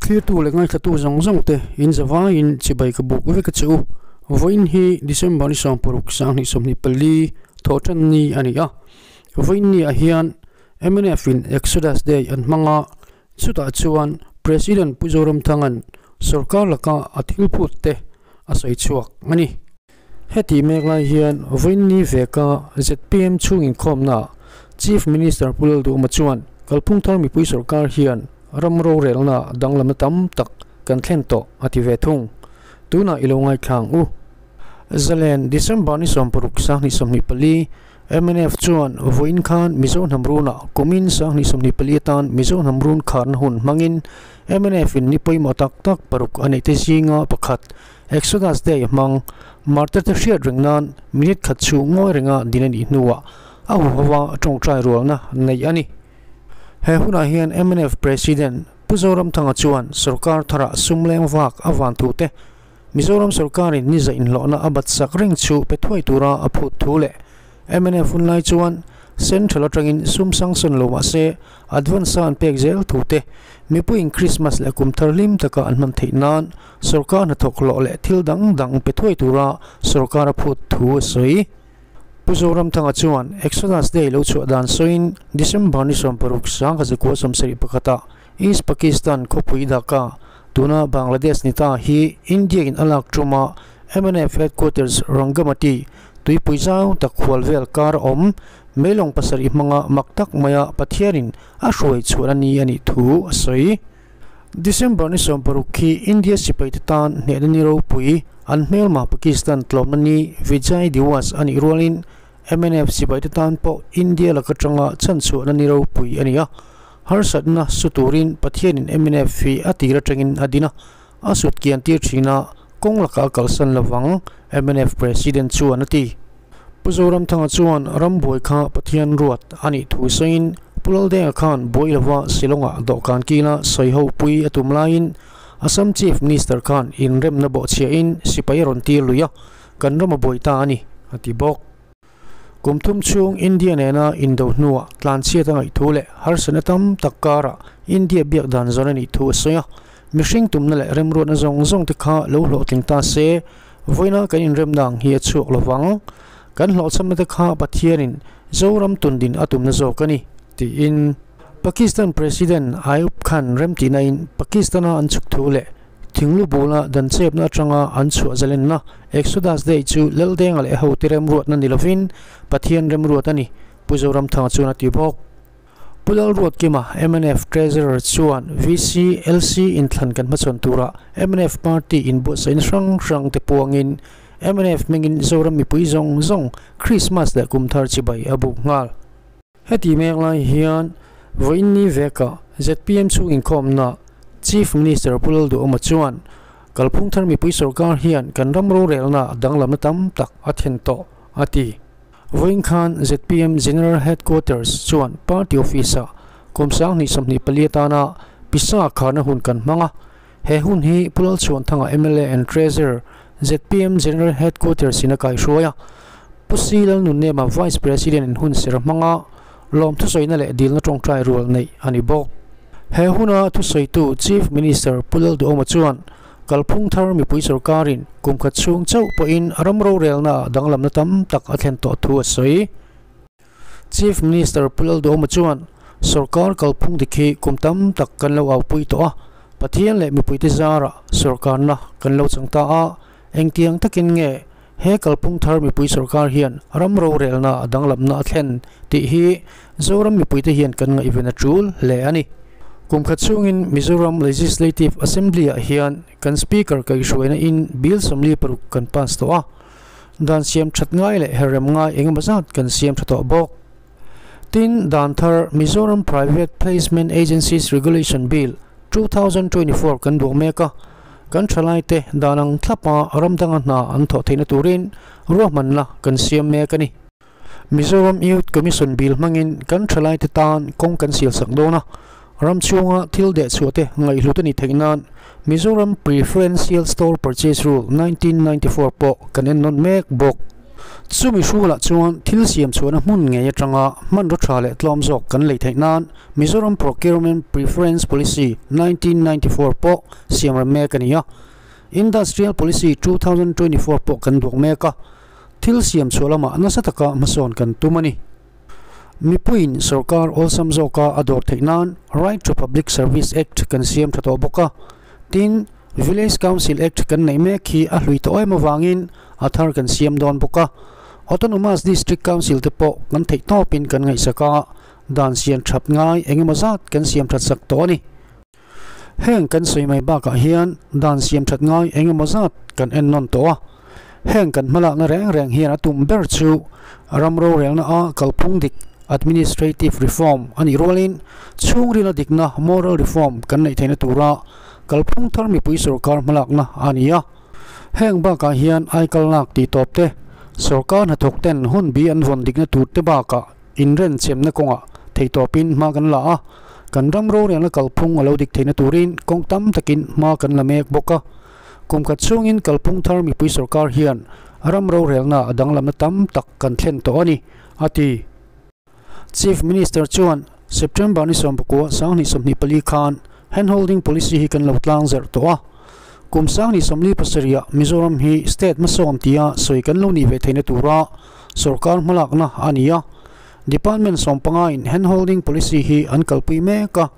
Thlirtu leh ngaithlatu zawng zawng te in zavaiin chibai ka buk vek a che u. Vawiin hi December ni 16 2024 thawhtan ni a ni a. Vawiin ni ah hian mnf in Exodus Day an hmang a, chutah chuan President Pu Zoramthanga'n sorkar laka a thil phut te a sawi chhuak a ni. Heti mek lai hian vawiin ni veka zpm chhung inkhawmnaah Chief Minister Pu Lalduhma chuan kalphung thar mipui sorkar hian ram rorelna danglamna tam tak kan thlen tawh a ti ve thung. Tunah i lo ngaithlang u. Zalen December ni 60 2024 mnf chuan vawiin khan Mizo hnam runah kumin 2024 atan Mizo hnam run kharna hun hmangin mnf in ni pawimawh tak tak paruk a neih te zinga pakhat Exodus Day hmang Martyr te hriat reng nan minute khat chhung ngawi renga din a nih hnuah a huhova tawngtai rualna neih a ni. He hunah hian mnf President Pu Zoramthanga chuan sorkar tharah sum leng vak a van thu te, Mizoram sorkarin ni zaih inhlawhna a bat sak reng chu pe thuai tura a phut thu leh mnf hun lai chuan Central atangin sum sanction lo mah se advance a an pek zel thu te, mipuiin Christmas leh kum thar hlim taka an hman theih nan sorkar hnathawk hlawh leh thil dang dang pe thuai tura sorkar a phut thu a sawi. Pu Zoramthanga chuan Exodus Day lo chhuah dan sawiin December ni 60 1971-ah East Pakistan khawpui Dhaka, tuna Bangladesh ni ta hi India in a lak tuma mnf Headquarters Rangamati tuipui zau tak hual vel kar a awm meilawng pasarih hmanga mak tak maia Pathianin a hruai chhuah a ni a nih thu a sawi. December ni 60 khi India sipaite tan hnehna ni ropui an hmelma Pakistan tlawmna ni Vijay Diwas a nih rualin mnf sipaite tan pawh India laka tanga chhanchhuahna ni ropui a ni a. Harsatna su turin Pathianin mnf hi a tir atangin a din a, a sut kian tir thin a, kawng lakah a kalsan lovang, mnf President chuan a ti. Pu Zoramthanga chuan rambuai kha Pathian ruat a nih thu sawiin Pu Laldenga khan buai lova Shillong-ah dawhkan kila sawiho pui a tum laiin Assam Chief Minister khan inremna bawhchhiahin sipai a rawn tir lui a, kan ram a buai ta a ni, a ti bawk. Kum thum chhung India nena indo hnuah tlanchhiat a ngaih thu leh harsatna tam tak karah India biak dan zawn a nih thu a sawi a. Mihring tumna leh remruatna zawng zawng te kha lo hlawhtling ta se, vawiina kan inremna ang hi a chhuak lo vang. Kan hlawhchhamna te kha Pathianin Zoram tundin a tumna zawk a ni, tiin. Pakistan President Ayub Khan remtihnain Pakistan-a an chhuk thu leh Thinglu bula dan chepna atanga an chhuah zalenna Exodus Day chu Laldenga leh hote remruatna ni lovin Pathian remruat a ni, Pu Zoramthanga chuan a ti bawk. Pu Lalruatkima, mnf Treasurer chuan VC, LC inthlan kan hmachhawn turah mnf party inbuatsaihna hrang hrang te puangin mnf hmingin Zoram mipui zawng zawng Krismas leh Kumthar chibai a buk nghal. Heti mek lai hian vawiin ni vekah zpm chhung inkhawmna Chief Minister Pu Lalduhawma chuan kalphung thar mipui sorkar hian kan ram rorelna danglamna tam tak a thlen tawh a ti. Vawiin khan zpm General Headquarters chuan party office-ah kum 2024 atana pisa kharna hun kan hmang a. He hun hi Pu Lalchhuanthanga mla and Treasurer zpm General Headquarters in a kaihruai a. Pu Si Lalnunnema Vice President in hun ser hmanga lawm thusawiina leh dilna tawngtai rual neih a ni bawk. He huna thusawitu Chief Minister Pu Lalduhawma chuan kalphung thar mipui sorkarin kum khat chhung chauh pawhin ram rorelnaah danglamna tam tak a thlen tawh thu a sawi. Chief Minister Pu Lalduhawma chuan sorkar kalphung dik hi kum tam tak kan lo aupui tawh a, Pathian leh mipuite zarah sorkarna kan lo chang ta a, engtiang takin nge he kalphung thar mipui sorkar hian ram rorelna a danglamna a thlen tih hi Zoram mipuite hian kan ngaihven a tul hle a ni. Kum khat chhungin Mizoram Legislative Assembly-ah hian kan Speaker kaihhruaina in Bill 46 kan pass tawh a, dan siam that ngai leh herrem ngai engemaw zat kan siam tha tawh bawk. Tin, dan thar Mizoram Private Placement Agencies Regulation Bill, 2024 kan duak mek a, kan thalaite dan ang thlapa ram danga hna an thawh theihna turin ruahmanna kan siam mek a ni. Mizoram Youth Commission Bill hmangin kan thalaite tan kawng kan sial sak dawn a, ram chhunga thil deh chhuah te ngaihhlut a nih theih nan Mizoram Preferential Store Purchase Rule, 1994 pawh kan en nawn mek bawk. Chumi hrulah chuan thil siam chhuahna hmun ngei atanga hmanraw tha leh tlawm zawk kan lei theih nan Mizoram Procurement Preference Policy 1994 pawh siam rem mek a ni a. Industrial Policy 2024 pawh kan duak mek a, thil siam chhuah lamah nasa taka hmasawn kan tum a ni. Mipuiin sorkar awlsam zawka a dawr theih nan Right to Public Service Act kan siam tha tawh bawk a, tin, Village Council Act kan neih mek hi a hlui tawh em avangin a thar kan siam dawn bawk a, Autonomous District Council te pawh kan theih tawpin kan ngaihsak a, dan siam that ngai eng emaw zat kan siam that sak tawh a ni. Heng kan sawi mai bakah hian dan siam that ngai eng emaw zat kan en nawn tawh a. Heng kan hmalakna reng reng hian a tum ber chu ram rorelna a kalphung dik, administrative reform, a nih rualin chhungrila dikna, moral reform, kan neih theihna tura kalphung thar mipui sorkar hmalakna a ni a. Heng bakah hian aikal lak tih tawp te, sorkar hnathawk ten hun bi an vawn dikna tur te bakah Inrenchemna kawngah theihtawpin hma kan la a, kan ram rorelna kalphung a lo dik theihna turin kawng tam takin hma kan la mek bawk a. Kum khat chhungin kalphung thar mipui sorkar hian ram rorelna a danglamna tam tak kan thlen tawh a ni, a ti. Chief Minister chuan September ni 19 2024 khan Handholding Policy hi kan lo tlang zerh tawh a. Kum 2047 ah Mizoram hi state hmasawn tia sawi kan lo nih ve theihna tura Sorkar hmalakna a ni a, Department 15 in Handholding Policy hi an kalpui mek a,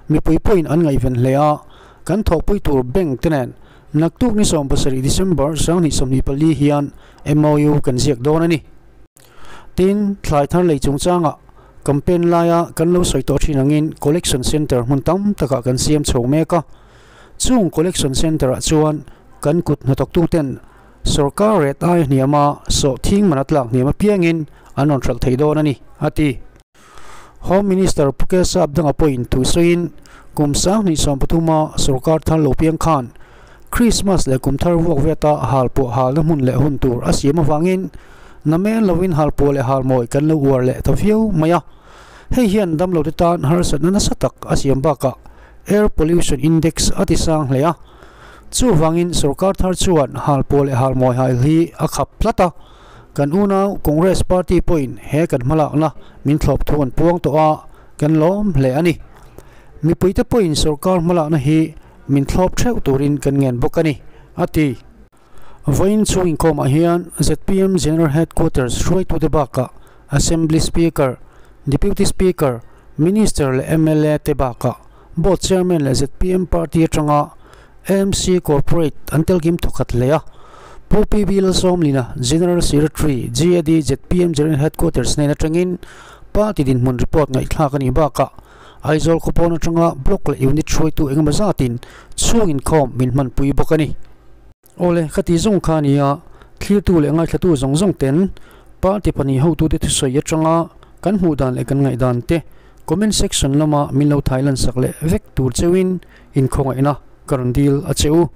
mipui pawhin an ngaihven hle a, kan thawhpui tur bank te nen naktuk ni 17 December 2024 hian MOU kan ziak dawn a ni. Tin, thlai thar lei chungchangah campaign laia kan lo sawi tawh thin angin Collection Centre hmun tam takah kan siam chho mek a, chung Collection Centre ah chuan kan kut hnathawktuten Sorkar ret ai hniama sawhthing man a tlak hniam apiangin an rawn hralh thei dawn a ni, a ti. Home Minister Pu Kesa Abdanga pawhin thu sawiin, kum 2023 a sorkar thar lo piang khan Krismas leh kum thar vuak veta halpuah halna hmun leh hun tur a siam avangin namen lovin halpuah leh halmawi kan lo uar leh ta viau mai a. Hei hian damlote tan harsatna nasa tak a siam bakah Air Pollution Index a tisang hle a. Chuvangin sorkar thar chuan halpuah leh halmawi hail hi a khap tlat a, kan unau Congress party pawhin he kan hmalakna min thlawp thu an puang tawh a, kan lawm hle a ni. Mipuite pawhin sorkar hmalakna hi min thlawp theuh turin kan ngen bawk a ni, a ti. Vawiin chhung inkhawmah hian zpm General Headquarters hruaitute bakah Assembly Speaker, Deputy Speaker, Minister leh mla te bakah Board Chairman leh zpm Party atanga AMC Corporate an telkim thawkhat hle a. Pu PB Lalsawmlina, General Secretary, GAD zpm General Headquarters hnen atangin party dinhmun report ngaihthlak a nih bakah Aizawl khawpawn atanga Block leh Unit hruaitu engemaw zatin chhung inkhawm min hmanpui bawk a ni. Awle, ka ti zawng kha a ni a, thlirtu leh ngaithlatu zawng zawng ten party pahnih hotute thusawi atanga kan hmuh dan leh kan ngaihdan te Comment section lama min lo thai lan sak leh vek tur cheuhin inkhawngaihna ka rawn dil a che u.